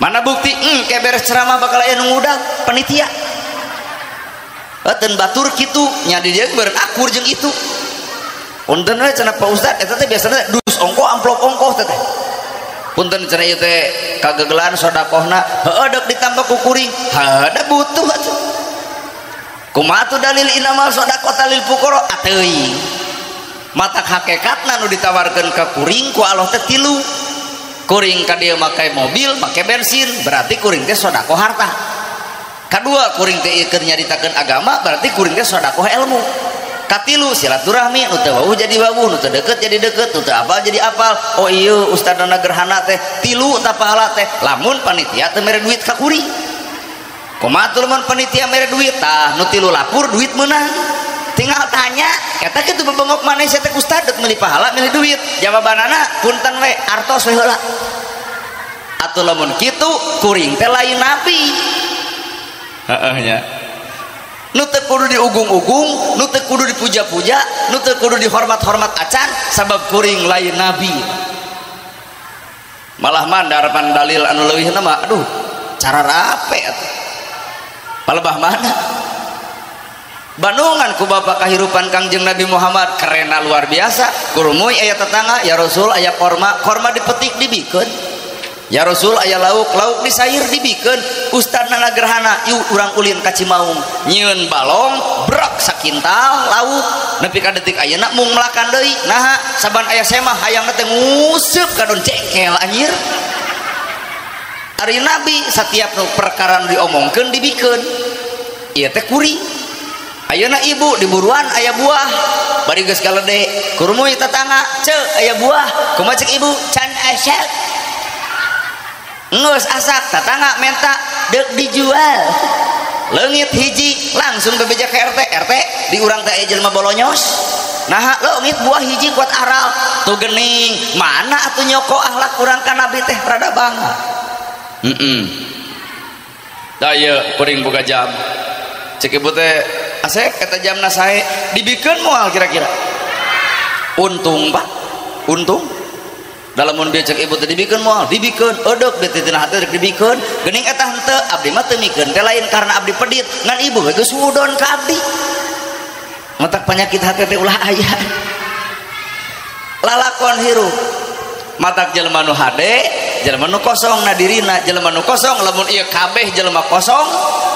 Mana bukti? Kayak beres ceramah bakal aya nu ngudag panitia. Teu batur kitu nya di dieu beureun akur jeung itu. Punten we cenah Pak Ustad eta teh biasana dus ongkoh amplop ongkoh teh. Punten cenah ieu teh kagegelan sodakohna heueuh deuk ditambah ku kuring. Heuh da butuh atuh. Kumaha tuh dalil inamal sodakoh talil fuqara ateuing. Matak hakikatna nu ditawarkeun ka kuring ku Allah teh tilu. Kuring ka dieu make mobil, make bensin, berarti kuring teh sodakoh harta. Kadua kuring teh keur nyaritakeun agama, berarti kuring teh sodakoh ilmu. Katilu silaturahmi, nu teu wawuh jadi wawuh, nu teu deukeut jadi deukeut, nu teu apal jadi apal. Oh iya ustadna gerhana teh tilu ta pahala teh lamun panitia teu mere duit ka kuring. Kumaha tuh lamun panitia mere duit tah nu tilu lapur duit meunang. Tinggal tanya eta kitu bebengok maneh sia teh ustad deuk meuli pahala meuli duit. Jawabanana punten we artos we heula. Atuh lamun kitu kuring teh lain nabi. Heeh nya. Nu teu kudu diugung-ugung, nu teu kudu dipuja-puja, nu teu kudu dihormat-hormat acan sabab kuring lain nabi. Malah mandar pan dalil anu leuwihna mah aduh cara rape atuh. Palebah mana? Bandungan ku bapak kahirupan Kangjeng Nabi Muhammad kerena luar biasa. Kurumuy aya tetangga, ya Rasul aya korma, korma dipetik dibikeun. Ya Rasul aya lauk, lauk disair dibikeun. Ustadna gerhana, yuk urang ulin ka Cimaung. Nyieun balong, brok sakintal lauk. Nepi ka detik ayeuna mung melakan deui. Naha saban aya semah hayangna teh nguseup ka don jengkel anjir. Ari Nabi setiap nu perkara nu diomongkeun dibikeun. Ieu teh kuring. Ayeuna ibu di buruan aya buah bari geus galede kurumuy tetangga ceu aya buah kumaha cek ibu can asak geus asak tetangga menta deuk dijual leungit hiji langsung bebeja ka RT RT di urang teh aya jelema bolonyos naha leungit buah hiji kuat aral tuh geuning mana atuh nyoko akhlak urang ka nabi teh rada bangga. Da ieu kuring boga jam cek ibu teh asep eta jamna sae dibikeun moal kira-kira untung Pak untung dalam mun bieu cek ibu teh dibikeun moal dibikeun eudeup beuti tina hate rek dibikeun geuning eta henteu abdi mah teu mikeun teh lain karena abdi pedit ngan ibu we geus hudon ka abdi matak penyakit hate teh ulah aya lalakon hirup matak jelema nu hade jelema nu kosong na dirina jelema nu kosong lamun ieu kabeh jelema kosong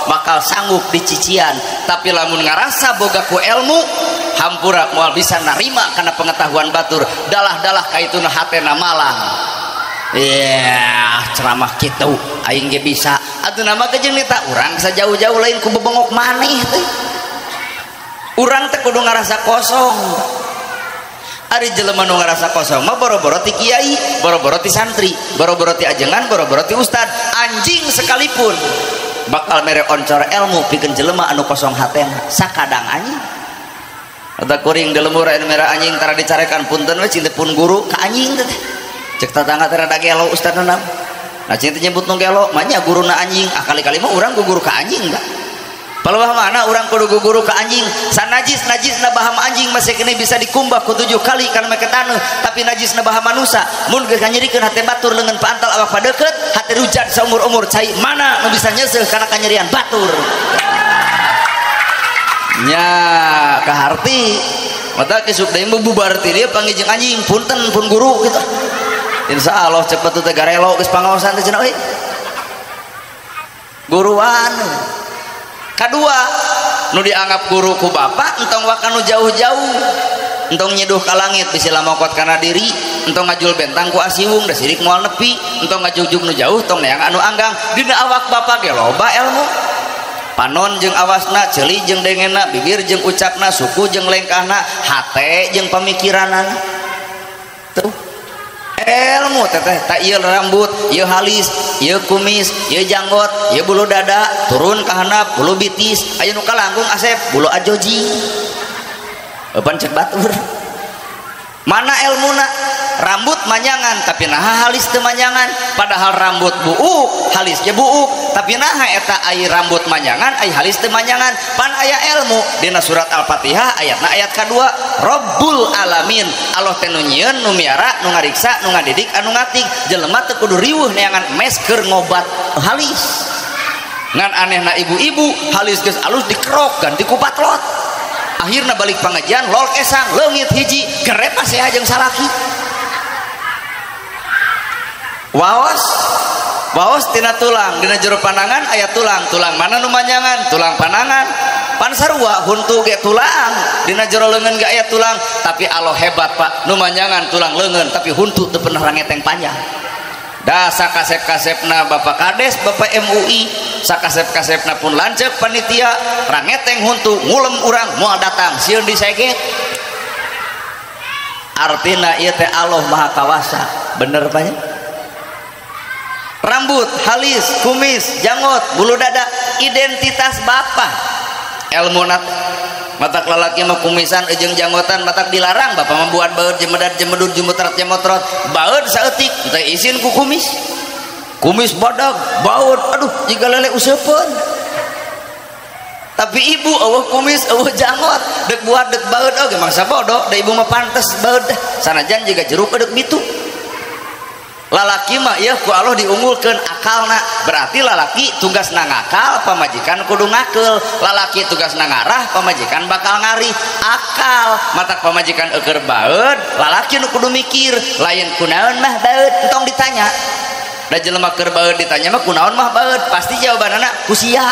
bakal sanggup dicician tapi lamun ngarasa boga ku ilmu hampura moal bisa narima karena pengetahuan batur dalah-dalah kaituna hatena malang. Yeah, ceramah kitu aing ge bisa atuh nama ge jeung nita urang sajauh-jauh lain ku bebengok maneh teh urang teh kudu ngarasa kosong. Ari jelema nu ngarasa kosong mah boro-boro ti kiai, boro-boro ti santri, boro-boro ti ajengan, boro-boro ti ustad, anjing sekalipun bakal mere oncor ilmu pikeun jelema anu kosong hatena sakadang anjing. Eta kuring di lembur anu mere anjing tara dicarekan punten we cinta pun guru ka anjing teh. Cek tetangga teh rada gelo ustadna. Nah cinta nyebut nu gelo mah nya guruna anjing, ah kali-kali mah urang guru ka anjing da. Palebah mana urang kudu guguru ka anjing sanajis najisna baham anjing masih kene bisa dikumbah ku 7 kali kana make taneuh tapi najisna baham manusa mun geus kanyerikeun hate batur leungeun paantal awak padeukeut hate rujat saumur-umur cai mana nu bisa nyeuseuh kana kanyerian batur nya kaharti mata kisuk deui bubar ti dieu panggih jeung anjing punten pun guru kitu insyaallah cepet teh garelo geus pangaosan teh cenah euy guruan. Kedua nu dianggap guru ku bapak entong waka nu jauh-jauh entong nyeduh ka langit bisi lamokot kana diri entong ngajul bentang ku asiwung da sirik moal nepi entong ngajugjug nu jauh tong neang anu anggang dina awak bapak ge loba ilmu panon jeung awasna ceuli jeung dengena bibir jeung ucapna suku jeung lengkahna hate jeung pamikiranana tuh ilmu teteh tak ieu rambut ieu halis ieu kumis ieu janggot ieu bulu dada turun ka handap bulu bitis aya nu kalangkung asep bulu ajoji eupan cek batur Mana elmuna? Rambut manyangan tapi naha halis teu manyangan, padahal rambut buuk halis ge buuk, tapi naha eta ai rambut manyangan ai halis teu manyangan. Pan aya ilmu dina surat Al-Fatihah ayatna ayat kadua, Rabbul Alamin. Allah teh nu nyieun, nu miara, nu ngariksa, nu ngadidik, anu ngatik. Jelema teu kudu riweuh neangan mes keur ngobat halis. Ngan anehna ibu-ibu halis geus alus dikerok ganti ku patlot. Akhirna balik pangajian lol kesang leungit hiji gerep pasea jeung salaki. Waos waos tina tulang dina jero panangan aya tulang, tulang mana nu manyangan? Tulang panangan. Pan sarua huntu ge tulang, dina jero leungeun ge aya tulang, tapi Allah hebat Pak, nu manyangan tulang leungeun tapi huntu teu pernah rangeteng panjang. Da sakasep-kasepna Bapak Kades, Bapak MUI, sakasep-kasepna pun lanceuk panitia rangeteng huntu ngulem urang moal datang sieun diseget. Artina ieu teh Allah Maha Kawasa, bener Pak nya? Rambut, halis, kumis, janggot, bulu dada, identitas bapak. Elmu nat matak lalaki mah kumisan jeung janggotan matak dilarang bapak membuat baeud jemedar jemedud jemutrat jemotrot baeud saeutik teu isin ku kumis. Kumis badag, baeud, aduh jiga lele useupeun. Tapi ibu eueuh kumis, eueuh janggot, deuk buat deuk baeud oge mangsa bodoh, da ibu mah pantes baeud sanajan jiga jeruk deuk bitu. Lalaki mah ya ku Allah diunggulkeun akalna, berarti lalaki tugasna ngakal, pamajikan kudu ngakeul. Lalaki tugasna ngarah, pamajikan bakal ngarih. Akal matak pamajikan eueur baeud, lalaki nu kudu mikir, lain kunaon mah baeud entong ditanya. Da jelema keur baeud ditanya mah kunaon mah baeud, pasti jawabanana ku sia.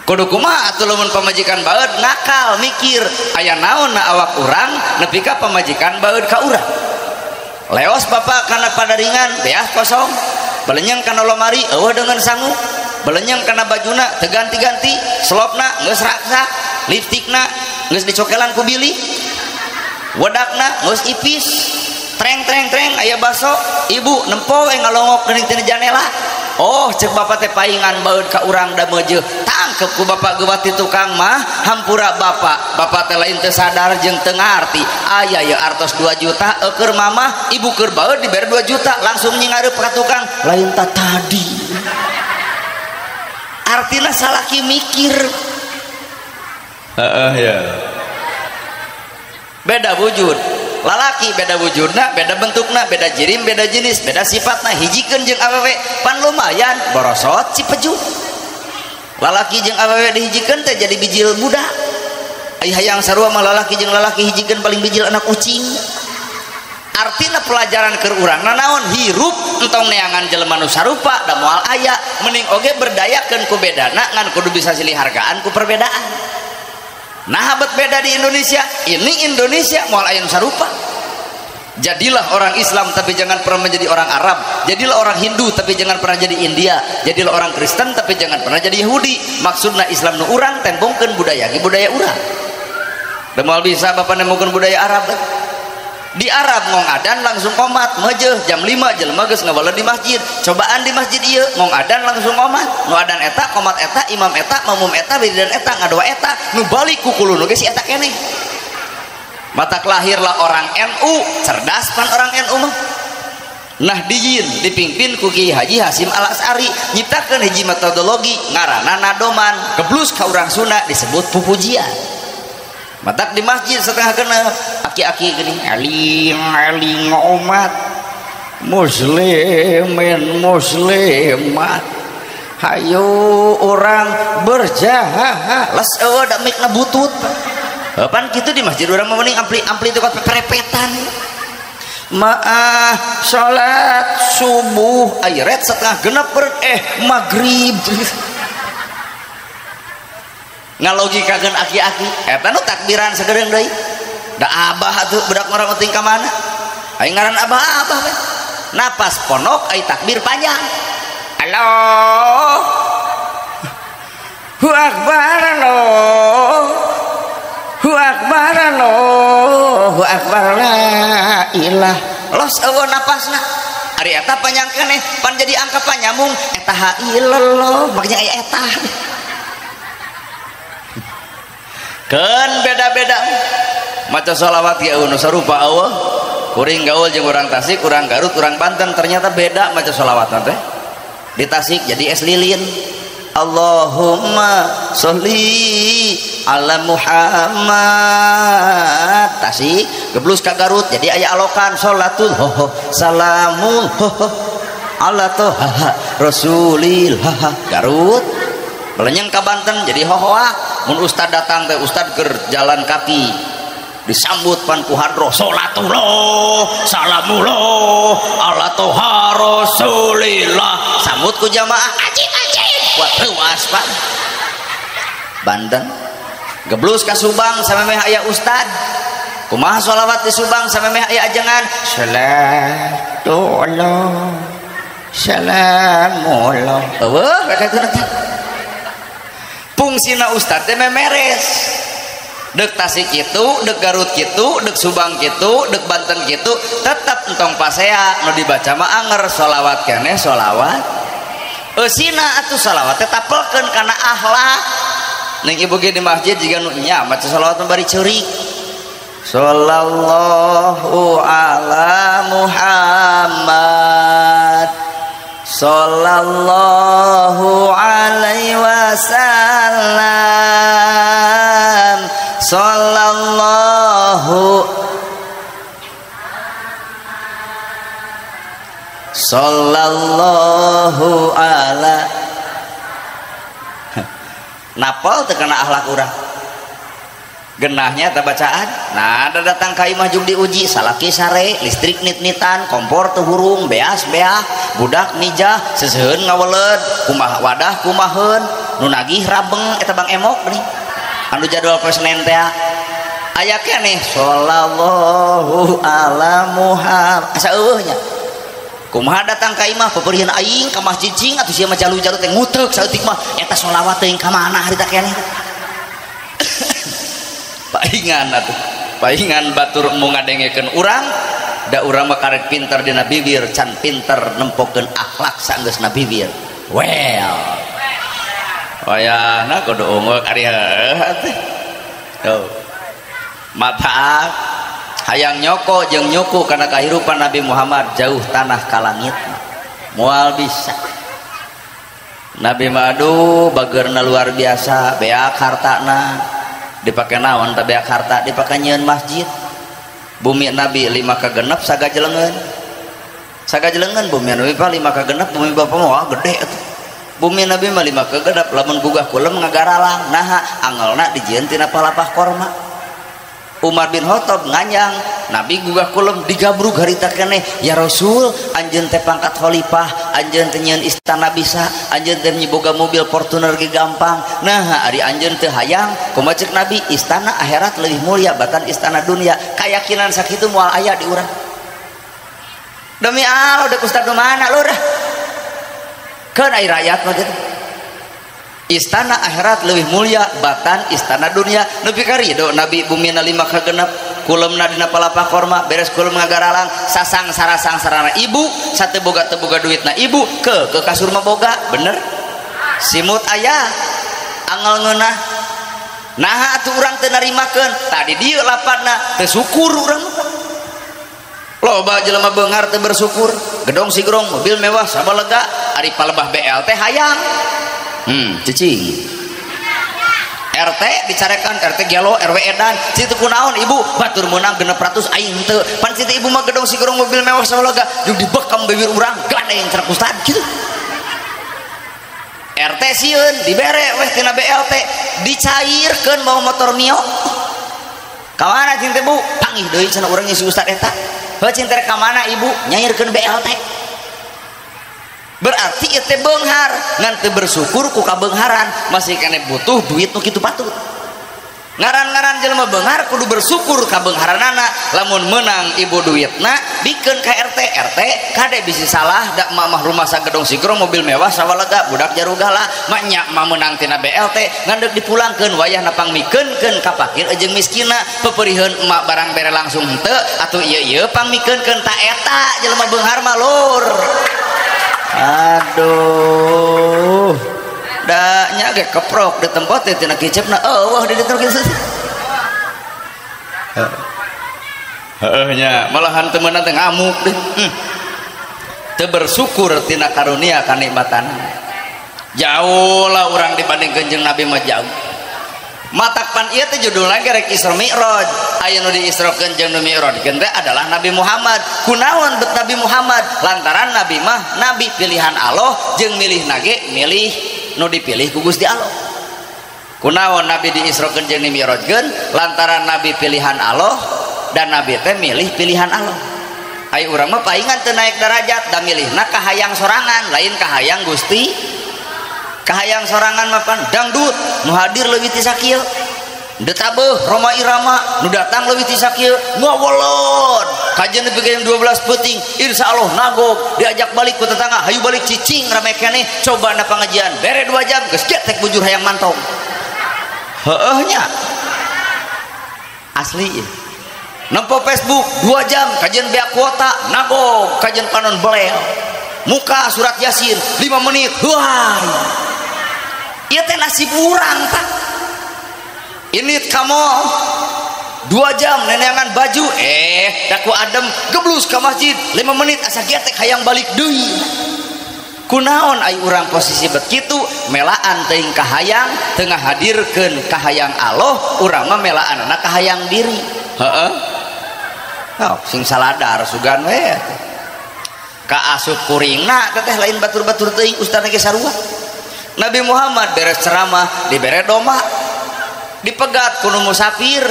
Kudu kumaha atuh lamun pamajikan baeud ngakal mikir, aya naon na awak urang nepi ka pamajikan baeud ka urang. Leos bapak karena padaringan beas kosong, belenyeng kana lomari eueuh dengan sangu, belenyeng kana bajuna teu ganti-ganti, selopna geus raksa, lipstikna geus dicokelan ku bilih, wedakna geus ipis, treng treng treng aya baso, ibu nempo we ngalongok geuning tina janela. Oh cek bapak teh paingan baeud ka urang da meujeuh, tangkep ku bapak geuwat ti tukang mah, hampura bapak, bapak teh lain teu sadar jeung teu ngarti. Aya ye artos 2 juta eueur mamah, ibu keur baeud dibere 2 juta langsung nyingareup ka tukang, lain ta tadi. Artina salaki mikir. Heeh ya. Beda wujud. Lalaki beda wujudna, beda bentukna, beda jirim, beda jenis, beda sifatna, hijikeun jeung awewe pan lumayan borosot cipeju. Lalaki jeung awewe dihijikeun teh jadi bijil budak. Ai hayang sarua mah lalaki jeung lalaki hijikeun paling bijil anak kucing. Artina pelajaran keur urang nanaon hirup entong neangan jelema nu sarupa da moal aya, mending oge berdayakeun ku bedana ngan kudu bisa silih hargaan ku perbedaan. Nah bet beda di Indonesia, ini Indonesia moal aya nu sarupa. Jadilah orang Islam tapi jangan pernah menjadi orang Arab, jadilah orang Hindu tapi jangan pernah jadi India, jadilah orang Kristen tapi jangan pernah jadi Yahudi. Maksudna Islam nu urang tembongkeun budaya ge budaya urang. Da moal bisa bapak nemongkeun budaya Arab. Di Arab ngong adan langsung komat, meujeuh jam 5 jelema geus ngawaleun di masjid. Cobaan di masjid ieu ngong adan langsung komat. Nu adan eta, komat eta, imam eta, makmum eta, wiridan eta, ngadoa eta, nu balik ku kuluna ge si eta keneh. Matak lahirlah orang NU, cerdas pan orang NU mah. Nahdiyin dipimpin ku Kiai Haji Hasyim Al-Asy'ari nyiptakeun hiji metodologi ngaranna nadoman, geblus ka urang Sunda disebut pupujian. Matak di masjid setengah genep aki-aki geuning aling aling umat muslimin muslimat hayu urang berjaha les eueuh da mikna butut. Pan kitu di masjid urang mah mending ampli ampli itu perepetan. Maah salat subuh ayret setengah genep maghrib. Ngalogikakeun aki-aki eta nu takbiran sagedeung deui da abah atuh budak ngorong penting ka mana aing ngaran abah-abah we napas ponok ai takbir panjang Allahu Akbar Allahu Akbar Allahu Akbar la ilah los eueuh napasna ari eta panjang keneh pan jadi angka panyambung eta ha ilallah makanya aya eta. Kan beda-beda. Maca sholawat ge eueuh nu sarupa eueuh. Kuring gaul jeung urang Tasik, urang Garut, urang Banten ternyata beda maca sholawatna teh. Di Tasik jadi es lilin. Allahumma sholli ala Muhammad. Tasik geblus ka Garut jadi aya alokan sholatul ho salamun ho ala toha Rasulillah. Garut belenyeng ka Banten jadi hohoah. Mun ustad datang teh ustad keur jalan kaki disambut pan ku hadroh sholatullah salamullah ala toha Rasulillah. Sambut ku jamaah acik acik kuat ruas pak. Banten geblus ka Subang samemeh aya ustad. Kumaha sholawat di Subang samemeh aya ajengan salatullah salamullah. Eueuh kata teh fungsina ustad teh memeres. Dek Tasik kitu, dek Garut kitu, dek Subang kitu, dek Banten kitu, tetep entong pasea nu dibaca mah anger sholawat keneh sholawat. Eusina atuh sholawat teh tapelkeun kana akhlak. Ning ibu ge di masjid jiga nu nya maca sholawat mah bari ceurik. Sallallahu ala Muhammad sallallahu alaihi wasallam sallallahu sallallahu ala. Napal teu kana akhlak urang. Genahnya eta bacaan. Nah, ada datang ka imah jeung diuji salaki sare, listrik nit-nitan, kompor teu hurung, beas beah, budak nijah, seseuheun ngaweled, kumaha wadah kumaheun, nu nagih rabeng eta Bang Emok geuning. Anu jadwal poe Senin teh aya keneh sallallahu ala Muhammad. Asa eueuh nya. Kumaha datang ka imah peperihan aing ka masjid cing atuh sia mah jalu-jalu teh nguteuk saeutik mah eta sholawat teuing ka mana harita keneh. Paingan atuh paingan batur mau ngadengekeun urang da urang mah karek pinter dina bibir can pinter nempokeun akhlak saenggeusna bibir. Well wayahna kudu unggul ari heuh atuh. Tuh mata hayang nyoko jeung nyuku kana kahirupan Nabi Muhammad jauh tanah ka langit moal bisa. Nabi mah aduh bageurna luar biasa beak hartana dipake naon teh beak harta dipake nyieun masjid. Bumi Nabi 5 kagenep sagajelengeun. Sagajelengeun bumi Nabi 5 kagenep bumi bapak mah gede atuh. Bumi Nabi mah 5 kagenep lamun gugah kulem ngagaralang naha angelna dijieun tina palapah korma. Umar bin Khattab nganyang Nabi gugah kulem digabrug harita keneh ya Rasul anjeun teh pangkat khalifah anjeun teh nyieun istana bisa anjeun teh boga mobil Fortuner ge gampang nah ari anjeun teh hayang kumaha ceuk Nabi istana akhirat leuwih mulia batan istana dunia. Kayakinan sakitu moal aya di urang demi Allah dek ustad nu mana lur keun ai rakyat mah kitu. Istana akhirat lebih mulia batan istana dunia. Nepi ka rido Nabi bumina 5 kagenep kulemna dina palapah korma beres kulem ngagaralang sasang sarasang sarana ibu sate boga teu boga duitna ibu ke kasur mah boga bener simut aya angel ngeunah naha atuh urang teu narimakeun tadi dieu lapatna teu syukur urang loba jelema beunghar teu bersyukur gedong sigrong mobil mewah sabalega ari palebah BLT hayang. Cicing RT dicarekan RT gelo RW edan situ kunaon ibu batur meunang 600 aing teu pan situ ibu mah gedong sigrong mobil mewah sabalega jeung dibekam bibir urang gandeng cenah ustad kitu. RT sieun dibere weh tina BLT dicairkeun bawa motor Mio ka mana cing teh bu panggih deui cenah urang si ustad eta heuh cing teh ka mana ibu nyairkeun BLT. Berarti ieu teh beunghar ngan teu bersyukur ku kabeungharan masih keneh butuh duit nu kitu patut. Ngaran-ngaran jelema beunghar kudu bersyukur kabeungharanana lamun meunang ibu duitna bikeun ka RT RT kade bisi salah da mamah rumah sagedong sigrong mobil mewah sawalega budak jarugala mak nya mah meunang tina BLT ngan deuk dipulangkeun wayahna pangmikeunkeun ka fakir jeung miskina peperiheun emak barang bere langsung henteu atuh ieu-ieu pangmikeunkeun ta eta jelema beunghar mah lur. Aduh da nya ge keprok di tempat teh tina kicepna eueuh di ditu kitu. Heeh nya, malahan temenan teh ngamuk deh. Teu bersyukur tina karunia kanikmatan. Jauh lah urang dibandingkeun jeung Nabi mah jauh. Matak pan ieu teh judulna ge rek Isra Mi'raj. Aya nu diisrokeun jeung nu mi'rajkeun teh adalah Nabi Muhammad. Kunaon bet Nabi Muhammad? Lantaran Nabi mah nabi pilihan Allah jeung milihna ge milih nu dipilih ku Gusti Allah. Kunaon Nabi diisrokeun jeung dimi'rajkeun? Lantaran Nabi pilihan Allah dan Nabi teh milih pilihan Allah. Ai urang mah paingan teu naik derajat da milihna kahayang sorangan, lain kahayang Gusti. Kahayang sorangan mah pan dangdut nu hadir leuwih ti sakieu, detabeuh Roma Irama nu datang leuwih ti sakieu, ngawolon kajian nepi ka jam 12 peuting, insyaallah nagog diajak balik ku tetangga, hayu balik cicing rame keneh, coba na pangajian bere 2 jam geus getek bujur hayang mantong. Heueuh nya asli ieu. Nempo Facebook 2 jam kajian beak kuota nagog kajian panon belel muka surat Yasin 5 menit huai. Ieu teh nasib urang tah. Ini kamu 2 jam neneangan baju daku adem geblus ka masjid 5 menit asa getek hayang balik deui. Kunaon ai urang posisi bet kitu melaan teuing kahayang teu ngahadirkeun kahayang Allah, urang mah melaanana kahayang diri. Heeh. Oh, sing saladar sugan we. Kaasup kuringna teteh lain batur-batur teuing ustadna ge sarua. Nabi Muhammad beres ceramah dibere domba dipegat kuno musafir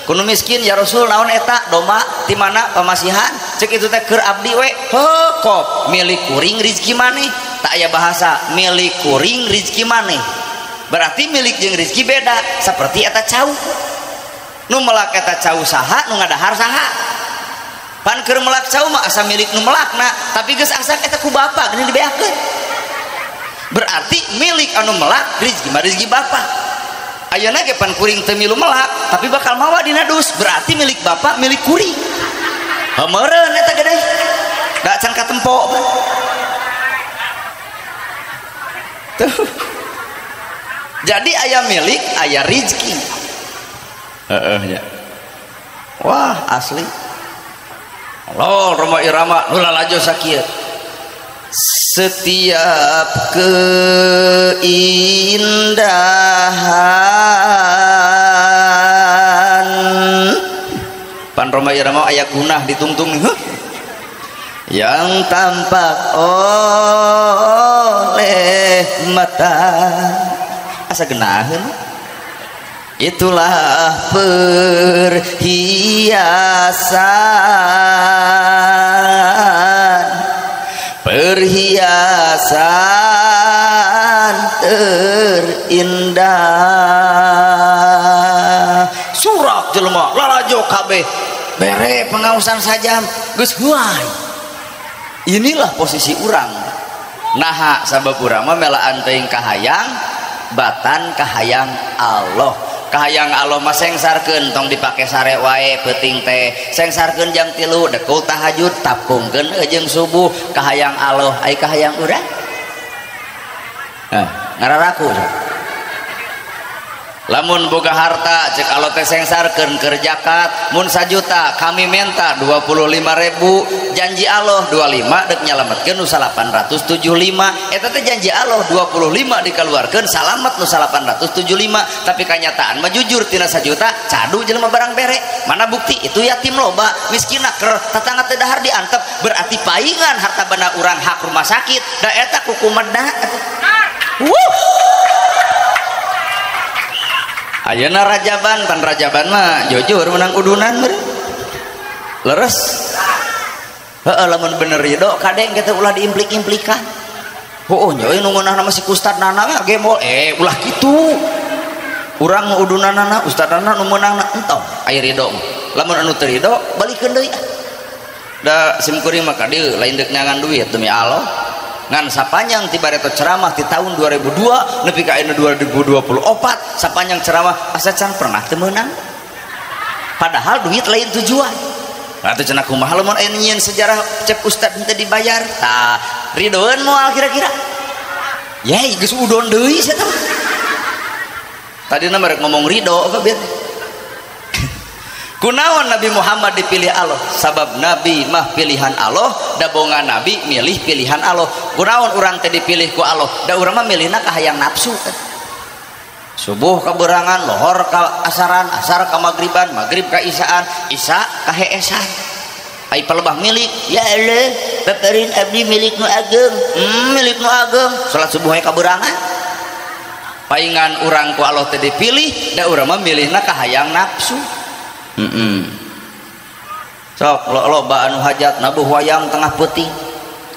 kuno miskin, ya Rasul naon eta domba ti mana pamasihan cek itu teh keur abdi we heuh milik kuring rezeki maneh. Tak aya bahasa milik kuring rezeki maneh, berarti milik jeung rezeki beda. Seperti eta cau nu melak eta cau saha nu ngadahar saha. Pan keur melak cau mah asa milik nu melakna, tapi geus asa eta ku bapak geuning dibeakeun. Berarti milik anu melak rezeki mah rezeki bapak. Ayeuna ge pan kuring teu milu melak tapi bakal mawa dina dus, berarti milik bapak milik kuring. Heumereun eta gede da can katempo. Tuh. Jadi aya milik aya rezeki. Heeh nya. Wah asli. Allah Roma Irama nu lalajo sakieu. Setiap keindahan pan Roma Irama aya gunah ditungtung nih, yang tampak oleh mata asa genaheun, itulah perhiasan, perhiasan terindah. Surak jelema lalajo kabeh bere pengawasan sajam geus huai. Inilah posisi urang. Naha sabab urang mah melaan teuing kahayang batan kahayang Allah. Kahayang Allah mah sengsarkeun tong dipake sare wae peuting teh, sengsarkeun jam 3 dekul tahajud tapungkeun jeung subuh. Kahayang Allah ai kahayang urang ngararaku. Lamun boga harta cek Allah teh sengsarkeun keur zakat, mun sajuta kami minta 25.000, janji Allah 25 dek nyalametkeun nu 875. Eta teh janji Allah 25 dikeluarkeun salamet nu 875, tapi kanyataan mah jujur tina sajuta cadu jelema barang bere. Mana bukti itu yatim loba, miskin keur tetangga teh dahar diantep, berarti paingan harta benda urang hak rumah sakit da eta kukumedna. Wuh. Ayeuna rajaban, pan rajaban mah jujur menang udunan meureun. Leres. Heeh, lamun bener ridho kadeng kitu ulah diimplik-implikan. Heueuh nya euy nu ngeunahna mah si ustad nana mah gembol. Ulah kitu. Urang nu udunanana ustad nana nu meunangna entong aya ridho mah. Lamun anu teu ridho balikeun deui. Da sim kuring mah ka dieu lain deuk nyangan duit demi Allah. Ngan sapanjang tiba reto ceramah di tahun 2002 nepi ka ayeuna 2024 sapanjang ceramah asa can pernah teu meunang. Padahal duit lain tujuan. Atuh cenah kumaha lamun aya nyieun sejarah cep ustad henteu dibayar. Tah ridoeun moal kira-kira. Yey geus udon deui sia teh. Tadina merek ngomong ridho apa bieu. Kunaon Nabi Muhammad dipilih Allah? Sabab Nabi mah pilihan Allah, da bonga Nabi milih pilihan Allah. Kunaon urang teh dipilih ku Allah? Da urang mah milihna ka hayang nafsu. Subuh ka berangan, lohor ka asaran, asar ka magriban, magrib ka isaan, isya ka heesan. Ai palebah milik, ya Allah, paparin abdi milik nu ageng. Milik nu ageng, salat subuh ka berangan. Paingan urang ku Allah teh dipilih, da urang mah milihna ka hayang nafsu. Sok loba anu hajat nabuh wayang tengah peuting,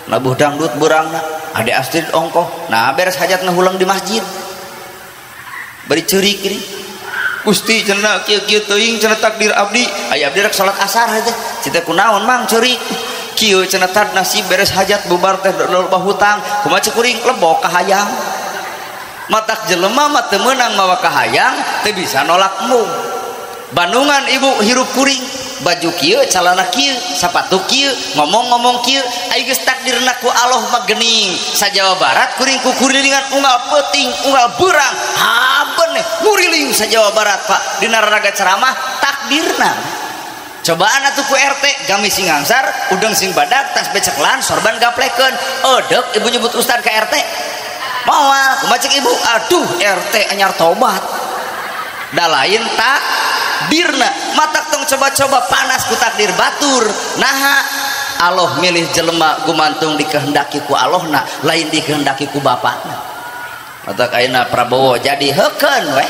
nabuh dangdut beurangna, ade Astrid ongkoh. Nah beres hajat ngahuleng di masjid. Bari ceurik gini. Gusti cenah kieu-kieu teuing cenah takdir abdi, aya abdi rek salat asar teh. Cita kunaon mang ceurik. Kieu cenah tad nasib beres hajat bubar teh loba hutang, kumaha cek kuring lebok ka hayang. Matak jelema mah teu meunang mawa ka hayang, teu bisa nolak embung. Bandungan ibu hirup kuring, baju kieu, calana kieu, sapatu kieu, ngomong-ngomong kieu, ai geus takdirna ku Allah mah geuning. Sa Jawa Barat kuring ku kurilingan unggal peuting, unggal beurang, haben nguriling sa Jawa Barat Pak. Dina raraga ceramah takdirna. Cobaan atuh ku RT, gamis sing ngangsar, udeng sing badak, tas beceklan, sorban gaplekeun. Edek ibu nyebut ustad ka RT. Moal, kumaha cek ibu? Aduh, RT anyar tobat. Da lain tak dirna matak tong coba-coba panas ku takdir batur. Naha Allah milih jelema gumantung dikehendaki ku Allahna, lain dikehendaki ku bapakna. Matak ayeuna Prabowo jadi heukeun we,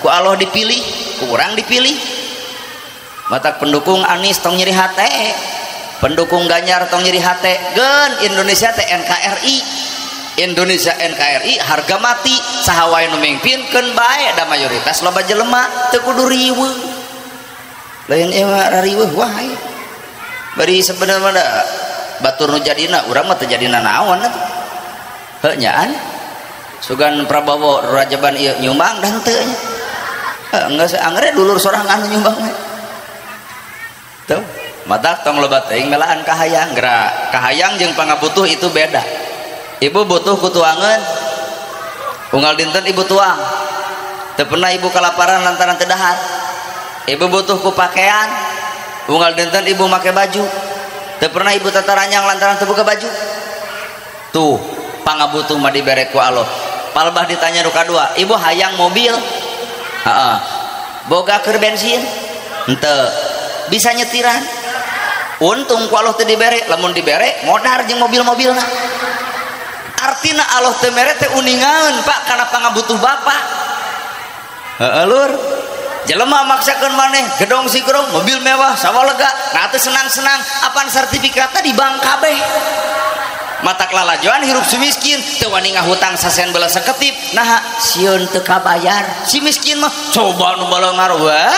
ku Allah dipilih, ku urang dipilih. Matak pendukung Anies tong nyeri hate, pendukung Ganjar tong nyeri hate. Geun Indonesia teh NKRI, Indonesia NKRI harga mati, saha wae nu mingpinkeun bae da mayoritas loba jelema teu kudu riweuh. Lain ieu mah rariweuh wae. Bari sebenarnya da batur nu jadina urang mah teu jadina naon atuh. Heuh nyaan. Sugan Prabowo rajaban ieu nyumbang da henteu nya. Heuh geus angere dulur sorangan nu nyumbang we. Tuh, matak tong loba teuing melaan kahayang, geura kahayang jeung pangabutuh itu beda. Ibu butuh kutuangan, unggal dinten ibu tuang, teu pernah ibu kalaparan lantaran teu dahar. Ibu butuh ku pakaian, unggal dinten ibu make baju, teu pernah ibu tataranyang lantaran teu boga baju. Tuh, pangabutuh mah dibere ku Allah. Palebah ditanya nu kadua, ibu hayang mobil? Heeh. Boga keur bensin? Henteu. Bisa nyetiran? Untung ku Allah teu dibere, lamun dibere modar jeung mobil-mobilna. Artina Allah teu mere teh uningaeun Pak kana pangabutuh bapak. Heeh lur. Jelema maksakeun maneh gedong sigrong, mobil mewah, sawah lega, nah teu senang-senang, apan sertifikatna di bank kabeh. Matak lalajoan hirup si miskin, teu wani ngahutang sasen belas saketip, naha sieun teu kabayar. Si miskin mah coba nu baleungar wah.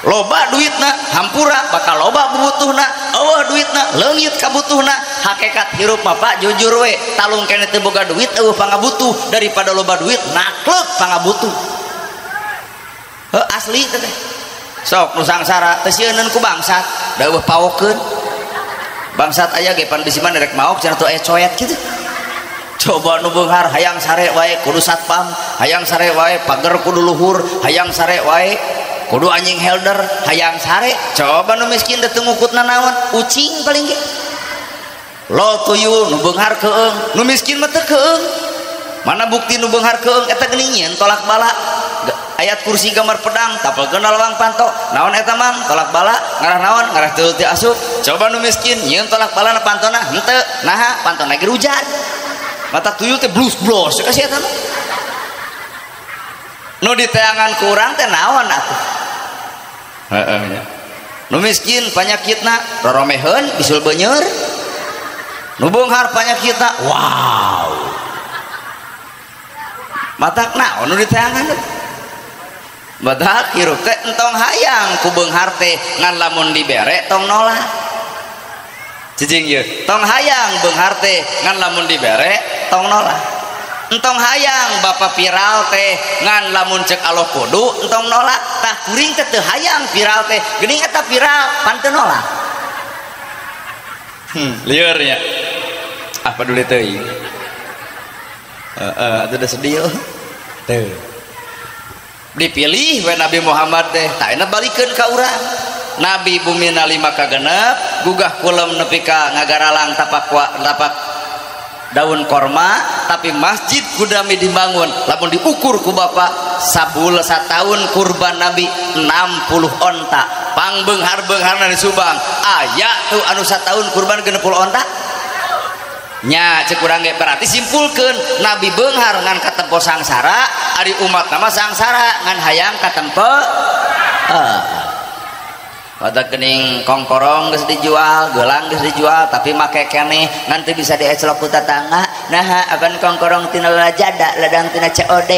Loba duitna hampura bakal loba butuhna, eueuh duitna leungit kabutuhna. Hakikat hirup mah Pak jujur we, talung keneh teu boga duit eueuh pangabutuh, daripada loba duit nakleuk pangabutuh. Heuh asli teh. Sok nu sangsara teu sieuneun ku bangsat, da eueuh paokeun. Bangsat aya ge pan bisi mah rek maok cenah teu aya coet kitu. Coba nu beunghar hayang sare wae kudu satpam, hayang sare wae pager kudu luhur, hayang sare wae kudu anjing helder, hayang sare. Coba nu miskin teu ngukutna naon, ucing paling ge. Lo tuyul nu beunghar keung, nu miskin mah teu keung. Mana bukti nu beunghar keung eta geuning nyeun tolak bala. Ayat kursi gambar pedang tapelkeun lawang panto. Naon eta mang? Tolak bala, ngarah naon? Ngarah teu teu asup. Coba nu miskin nyeun tolak bala na pantona henteu. Naha pantona ge hujan. Mata tuyul teh blus-blos kasih eta mah. Nu diteangan ku urang teh naon atuh? Heeh nya. Nu miskin panyakitna roromeheun bisul beuneur. Nu beunghar panyakitna wow. Matak naon nu diteangan? Matak hirup teh entong hayang ku beunghar teh ngan lamun dibere tong nolak. Cicing ieu, tong hayang beunghar teh ngan lamun dibere tong nolak. Entong hayang bapak viral teh ngan lamun cek Allah kudu entong nolak. Tah kuring teh teu hayang viral teh, geuning eta viral pan teu nolak. Lieur nya. Ah peduli teuing. Heeh, atuh da sedih. Teu. Dipilih we Nabi Muhammad teh taena balikeun ka urang. Nabi bumina 5 ka 6 gugah kulem nepi ka ngagaralang tapak daun korma, tapi masjid kudami dibangun lamun diukur ku bapak sabul satahun kurban Nabi 60 onta. Pangbeunghar-beungharna di Subang aya tuh anu satahun kurban 60 onta nya. Cek urang ge berarti simpulkeun Nabi beunghar ngan katempo sangsara, ari umat nama sangsara ngan hayang katempo. Pada kening kongkorong geus dijual, gelang geus dijual, tapi make keneh ngan teu bisa dieclok ku tatangga. Naha apan kongkorong tina lajada, ladang tina COD.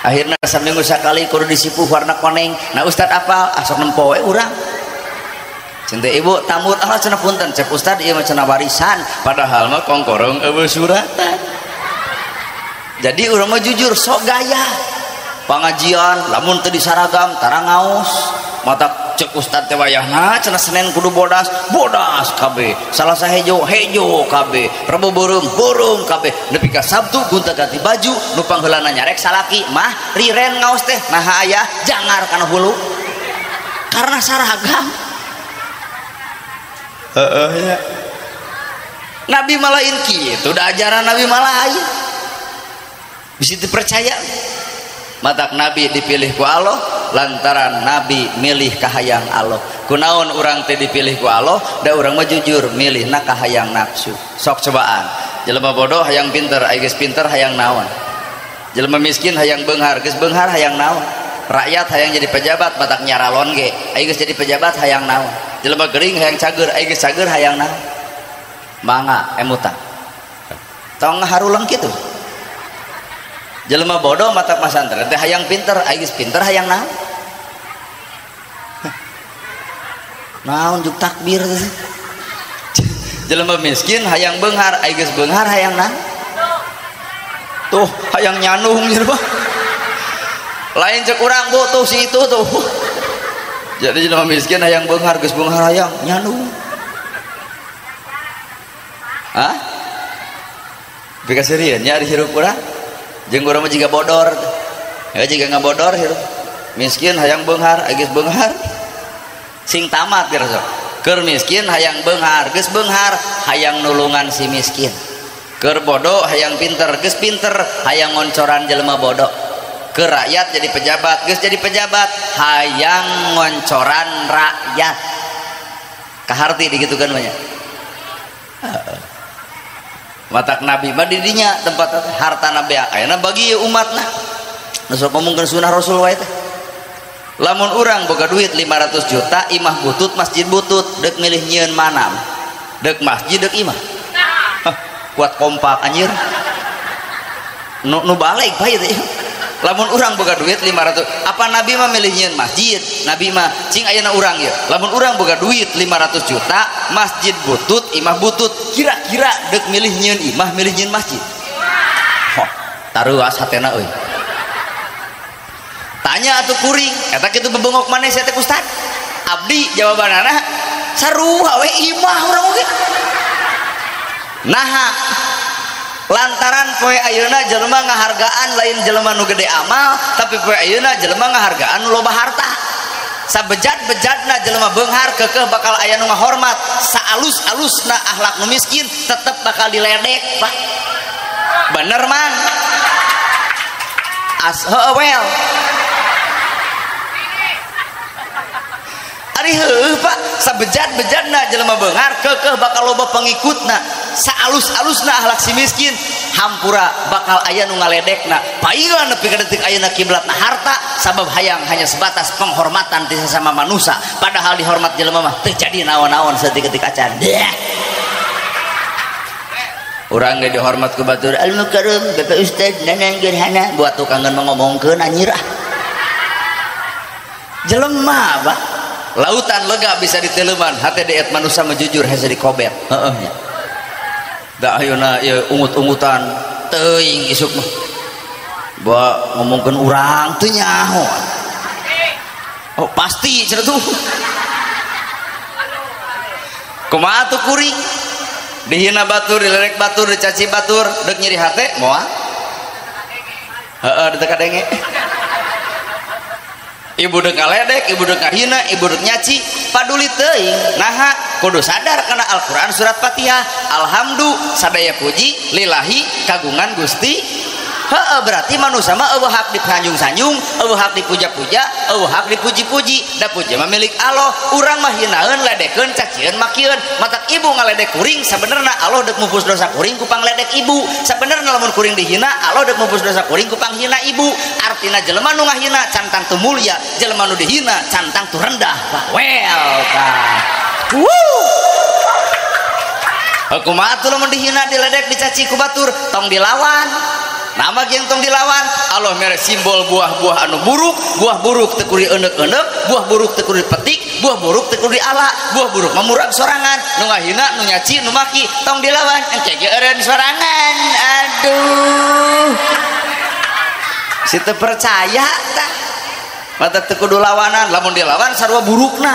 Akhirna saminggu sakali kudu disipuh warna koneng. Nah ustad apal asok nempo we urang. Cinta ibu tamur Allah cenah punten cek ustad ieu mah cenah warisan, padahal mah kongkorong eueuh suratan. Jadi urang mah jujur sok gaya. Pangajian lamun teu disaragam tara ngaos. Mata cek ustad teh wayahna cenah Senin kudu bodas, bodas kabeh. Salasa hejo, hejo kabeh. Rebo beureum, beureum kabeh. Nepi ka Sabtu gonta-ganti baju, nu pangheulana nyarek salaki mah riren ngaos teh naha aya jangar kana hulu. Karena saragam. Heeh ya. Nabi mah lain kitu, da ajaran Nabi mah lain. Bisa dipercaya. Matak Nabi dipilih ku Allah lantaran Nabi milih kahayang Allah. Kunaon urang teh dipilih ku Allah, da urang mah jujur milihna kahayang nafsu. Sok cobaan. Jelema bodoh hayang pinter, ai geus pinter hayang naon. Jelema miskin hayang beunghar, geus beunghar hayang naon. Rakyat hayang jadi pejabat matak nyaralon ge, ai geus jadi pejabat hayang naon. Jelema gering hayang cager, ai geus cager hayang naon. Mangga emutan. Tong ngaharuleng kitu. Jelema bodoh matak masantren teh hayang pinter, ai geus pinter hayang naon. Naon juk takbir teh. Jelema miskin hayang beunghar, ai geus beunghar hayang naon. Tuh hayang nyanung jelema. Lain cek urang bu tuh si itu tuh. Jadi jelema miskin hayang beunghar, geus beunghar hayang nyanung. Hah? Pikasirieun nya ari hirup urang. Jeung urang mah jiga bodor. Ya jiga ngabodor hirup. Miskin hayang beunghar, ai geus beunghar sing tamat geus sok. Keur miskin hayang beunghar, geus beunghar hayang nulungan si miskin. Keur bodoh hayang pinter, geus pinter hayang ngoncoran jelema bodoh. Keur rakyat jadi pejabat, geus jadi pejabat hayang ngoncoran rakyat. Kaharti digitukeun mah nya. Matak Nabi mah di dinya tempat harta Nabi ayeuna bagi umatna. Nu sok ngomongkeun sunah Rasul wae teh. Lamun urang boga duit 500 juta, imah butut, masjid butut, deuk milih nyieun mana? Deuk masjid deuk imah. Hah, kuat kompak anjir. Nu balik bae teh. Lamun urang boga duit 500, apa Nabi mah milih nyieun masjid? Nabi mah cing ayeuna urang ieu. Lamun urang boga duit 500 juta, masjid butut, imah butut, kira-kira deuk milih nyieun imah, milih nyieun masjid. Hah, taruas hatena euy. Tanya atuh kuring, eta kitu bebengok maneh sia teh ustad? Abdi jawabanana sarua we imah urang oge. Naha lantaran poe ayeuna jelema ngahargaan lain jelema nu gede amal, tapi poe ayeuna jelema ngahargaan nu loba harta. Sabejat-bejatna jelema beunghar keukeuh bakal aya nu ngahormat, saalus-alusna akhlak nu miskin tetep bakal diledek, Pak. Bener mang? As heueuh well. Ari heueuh Pak, sabejat-bejatna jelema beunghar keukeuh bakal loba pengikutna, saalus-alusna akhlak si miskin hampura bakal aya nu ngaledekna. Paingan nepi ka detik ayeuna kiblatna harta sabab hayang hanya sebatas penghormatan ti sesama manusia, padahal dihormat jelema mah teu jadi naon-naon saeutik-eutik acan. Urang ge dihormat ku batur al mukarram Bapak Ustad Nanang Gerhana buat tukangan ngomongkeun anjir ah. Jelema Pak, lautan lega bisa diteleman, hate deet manusia mah jujur hese dikobet. Heeh nya. Da ayeuna ieu ungut-ungutan teuing isuk mah. Bawa ngomongkeun urang teu nyaho. Oh pasti cenah tuh. Kumaha tuh kuring? Dihina batur, dilerek batur, dicaci batur, dek nyeri hate moal. Heeh teu kadenge. Ibu dek ngaledek, ibu dek ngahina, ibu dek nyaci, paduli teuing. Naha kudu sadar kana Al-Qur'an surat Fatihah. Alhamdu sadaya puji lillahi kagungan Gusti. Heeh berarti manusia mah eueuh hak disanjung-sanjung, eueuh hak dipuja-puja, eueuh hak dipuji-puji. Da puji mah milik Allah. Urang mah hinaeun, ledekeun, cacieun, makieun. Matak ibu ngaledek kuring sabenerna Allah deuk mupus dosa kuring ku pangledek ibu. Sabenerna lamun kuring dihina, Allah deuk mupus dosa kuring ku panghina ibu. Artina jelema nu ngahina can tangtu mulia, jelema nu dihina can tangtu rendah. Well tah. Wuh. Kumaha atuh lamun dihina, diledek, dicaci ku batur, tong dilawan. Nama yang tong dilawan, Allah mere simbol buah-buah anu buruk, buah buruk teu kudu eundek-eundek, buah buruk teu kudu dipetik, buah buruk teu kudu diala, buah buruk mamurag sorangan, nu ngahina, nu nyaci, nu maki, tong dilawan, engke ge eureun sorangan. Aduh. Si teu percaya tah. Mata teu kudu lawanan, lamun dilawan sarua burukna.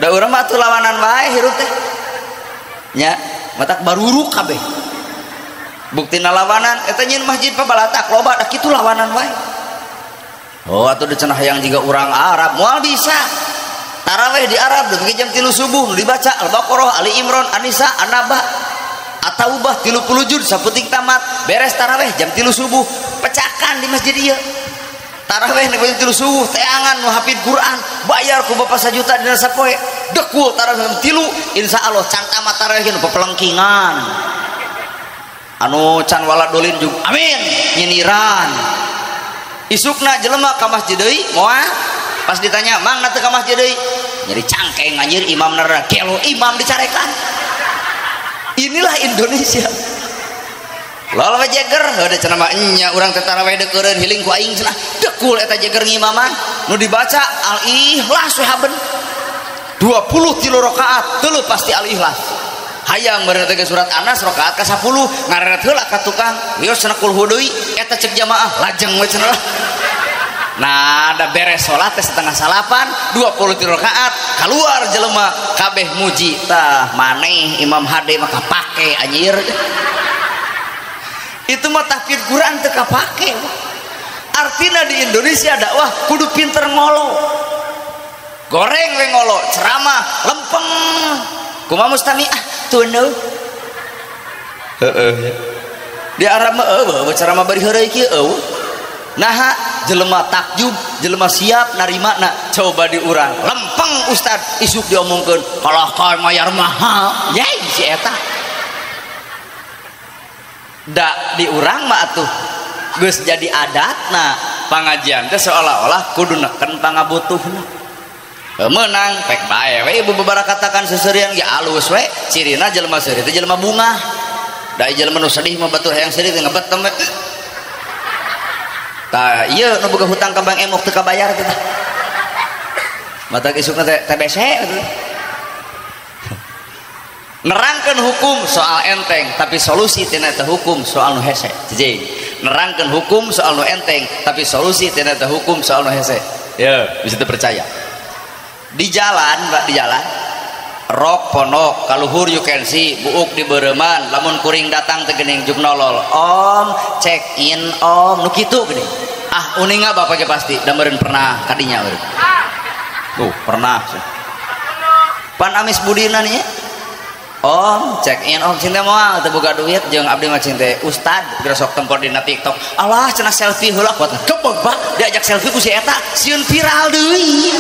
Da urang mah atuh lawanan wae hirup teh. Nya, matak baruruk kabeh. Buktina lawanan eta nyeun masjid pabalatak loba da kitu lawanan wae. Oh atuh dicenah hayang jiga urang Arab moal bisa. Tarawih di Arab dugi jam 3 subuh dibaca Al-Baqarah, Ali Imran, An-Nisa, An-Naba, At-Taubah 30 juz saputing tamat. Beres tarawih jam 3 subuh pecakan di masjid ieu. Tarawih nepi jam 3 subuh teangan nu hafid Quran bayar ku bapak sajuta dina sapoe. Dekul tarawih jam 3 insyaallah can tamat tarawih nu pepelengkingan. Anu can waladolin juga amin nyiniran isukna jelema ka masjid deui moal pas ditanya mang na teu ka masjid deui nyeri cangkeng anjir imam nara gelo imam dicarekan. Inilah Indonesia. Lol we jeger heuh cenah mah nya urang teh taraweh deukeureuun hiling ku aing cenah dekul eta jeger ngimaman nu dibaca al-ikhlas we haben 23 rakaat teu pasti al-ikhlas. Hayang meureun teh surat Anas rakaat ka 10 ngareret heula ka tukang wios cenah kulhu deui eta cek jamaah lajeng we cenah. Nah da beres salat teh 7:30 23 rakaat keluar jelema kabeh muji tah maneh Imam HD mah kapake anjir. Itu mah tahfidz Quran teu kapake. Artina di Indonesia dakwah kudu pinter ngolo. Goreng we ngolo, ceramah lempeng. Kumaha mustamiah tunu. Heeh. Di Arab mah eueuh ceramah bari heureuy kieu eueuh. Naha jelema takjub, jelema siap narimana, coba di urang lempeng ustad isuk diomongkeun kalah ka mayar mahal. Yai si eta. Da di urang mah atuh geus jadi adatna pangajian teh seolah-olah kudu neken pangabutuhna. Menang pek bae we ibu babara katakan seserian ge alus we cirina jelema seuri teh jelema bungah. Da jelema nu sedih mah batur hayang seuri teh ngebetem we. Tah ieu nu boga hutang ka Bank Emok teu kabayar teh. Mata isukna teh TBC atuh. Nerangkeun hukum soal enteng tapi solusi tina eta hukum soal nu hese. Cicing. Nerangkeun hukum soal nu enteng tapi solusi tina eta hukum soal nu hese. Ya, bisa dipercaya. Di jalan, Pak, di jalan rok ponok kaluhur you can see buuk di beureuman lamun kuring datang teh geuning juk nolol om check in om nu kitu geuning. Ah uninga bapak ge pasti da meureun pernah kadinya meureun. Tuh pernah pan amis budina nih om check in om cinta moal teu boga duit jeung abdi mah cinta ustad geus sok tempor dina TikTok alah cenah selfie heula kuat gebeg Pak diajak selfie ku si eta sieun viral deui.